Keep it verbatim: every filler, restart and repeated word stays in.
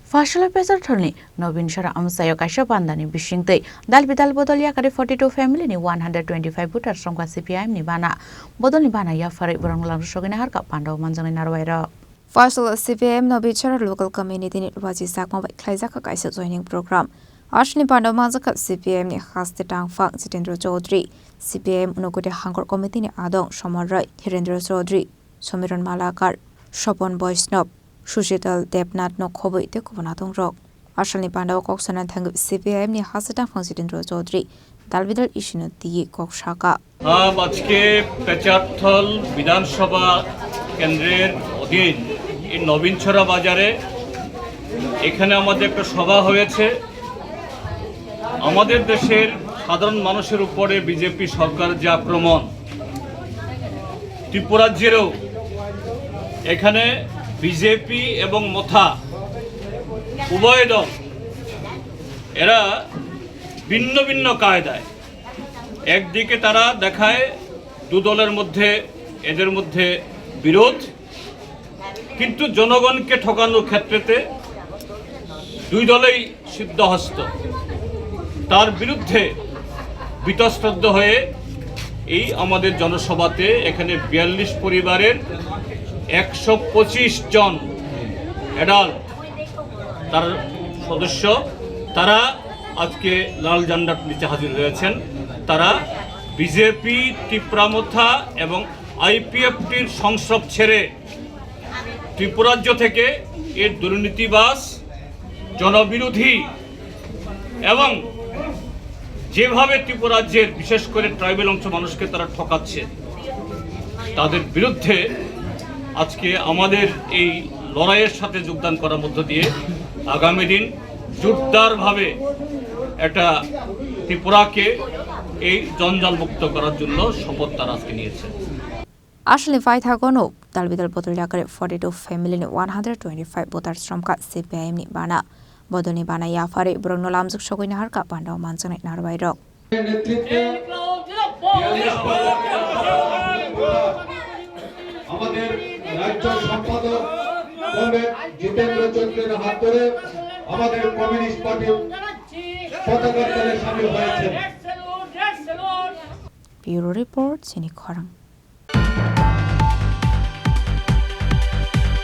Phasalni Pecharthalni Nobin Sora amchaio kaisa bandani bisingtwi dal bidal bodol yakarwi forty two family ni one hundred twenty five voter sromkha C P I M ni bana. Bodolni bana yapharwi borokno lamsogwi naharkha Pandao manjaknai narwai rok. Phasalni C P I M Nobin Sora local community ni rwbaji chakma bai khlaijak kaisa joining program. Aswkni Pandao manjakha C P I M ni haste tangphang Jitendra Chaudhary, C P I M Unakoti Hangkor committee ni adong Somon Roy, Hirendra Chaudhary, Somiron Malakar, Sopon Boisnop, Sushital Debnath no khobwi tei kubun adong rok. Asalni pandao kok sana thangwi C P I M ni haste tangphang Jitendra Chaudhary dal bidal issue no twiwi kok saka. আম, আজকে পেচারথল বিধানসভা কেন্দ্রের অধীন এই নবীনছড়া বাজারে এখানে আমাদের একটা সভা হয়েছে। আমাদের দেশের সাধারণ মানুষের উপরে বিজেপি সরকার যে আক্রমণ, ত্রিপুরাজ্যেরও এখানে বিজেপি এবং মথা উভয় দল এরা ভিন্ন ভিন্ন কায়দায় একদিকে তারা দেখায় দু দলের মধ্যে, এদের মধ্যে বিরোধ, কিন্তু জনগণকে ঠকানোর ক্ষেত্রেতে দুই দলেই সিদ্ধহস্ত। তার বিরুদ্ধে বীতশ্রদ্ধ হয়ে এই আমাদের জনসভাতে এখানে বিয়াল্লিশ পরিবারের একশো পঁচিশ জন অ্যাডাল্ট, তার সদস্য, তারা আজকে লাল ঝান্ডার নিচে হাজির হয়েছেন। তারা বিজেপি, তিপ্রামথা এবং আইপিএফটির সংস্রব ছেড়ে ত্রিপুরাজ্য থেকে এর দুর্নীতিবাজ, জনবিরোধী এবং যেভাবে ত্রিপুরাজ্যের বিশেষ করে ট্রাইবাল অংশ মানুষকে তারা ঠকাচ্ছে, তাদের বিরুদ্ধে আজকে আমাদের এই লড়াইয়ের সাথে যোগদান করার মধ্য দিয়ে আগামী দিন জোরদারভাবে একটা ত্রিপুরাকে এই জঞ্জালমুক্ত করার জন্য শপথ তারা আজকে নিয়েছে। Asalni paithago no dal bidal bodol yakarwi forty two family ni one hundred twenty five voter sromkha C P I M ni bana. Bodolni bana yapharwi borokno lamjak sogwi naharkha Pandao manjaknai narwai rok. নেতৃত্বে বিয়াল্লিশ পরিবার আমাদের রাজ্য সম্পাদক কমরেড জিতেন্দ্র চন্দ্রের হাত ধরে আমাদের কমিউনিস্ট পার্টির পতাকার তলে সামিল হয়েছেন। Bureau Report, Chini Khorang.